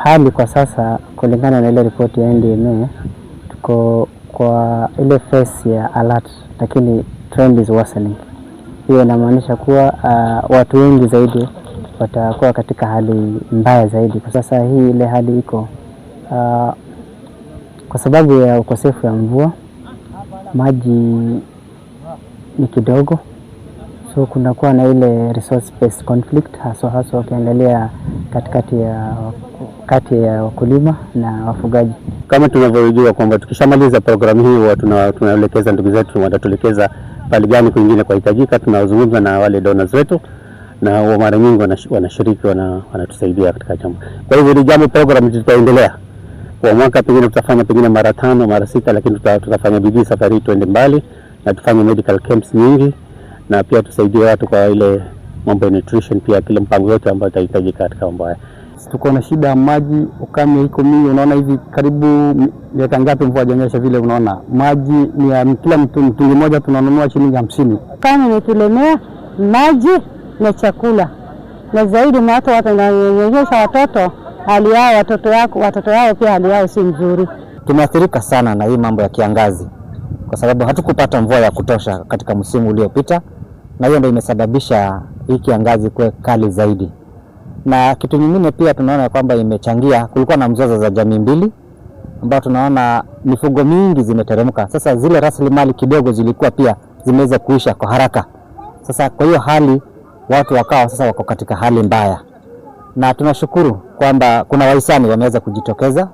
Hali kwa sasa kulingana na ile ripoti ya NDMA, tuko kwa ile phase ya alert, lakini trend is worsening. Hiyo inamaanisha kuwa watu wengi zaidi watakuwa katika hali mbaya zaidi. Kwa sasa hii ile hali iko kwa sababu ya ukosefu ya mvua, maji ni kidogo, so kunakuwa na ile resource based conflict, haswa haswa ukiangalia katikati ya kati ya wakulima na wafugaji. Kama tunavyojua kwamba tukishamaliza programu hii huwa tunaelekeza ndugu zetu watatuelekeza pale gani kwingine kwahitajika. Tunazungumza na wale donors wetu na wa mara nyingi wanashiriki, wanatusaidia katika jambo. Kwa hivyo ni jambo program tutaendelea kwa mwaka, pengine tutafanya pengine mara tano, mara sita, lakini tutafanya bidii safari hii tuende mbali na tufanye medical camps nyingi, na pia tusaidie watu kwa ile mambo ya nutrition, pia kila mpango yote ambayo itahitajika katika mambo haya. Tuko na shida ya maji, ukame iko mingi. Unaona hivi karibu miaka ngapi mvua hajanyesha vile, unaona maji ni ya kila mtu, mtungi moja tunanunua shilingi 50. Kama imetulemea maji na chakula, na zaidi watu wananyonyesha watoto, hali yao watoto yao pia hali yao si nzuri. Tumeathirika sana na hii mambo ya kiangazi kwa sababu hatukupata mvua ya kutosha katika msimu uliopita, na hiyo ndio imesababisha hii kiangazi kuwe kali zaidi. Na kitu nyingine pia tunaona kwamba imechangia, kulikuwa na mzozo za jamii mbili ambao tunaona mifugo mingi zimeteremka. Sasa zile rasilimali kidogo zilikuwa pia zimeweza kuisha kwa haraka. Sasa kwa hiyo hali watu wakawa sasa wako katika hali mbaya, na tunashukuru kwamba kuna wahisani wameweza kujitokeza.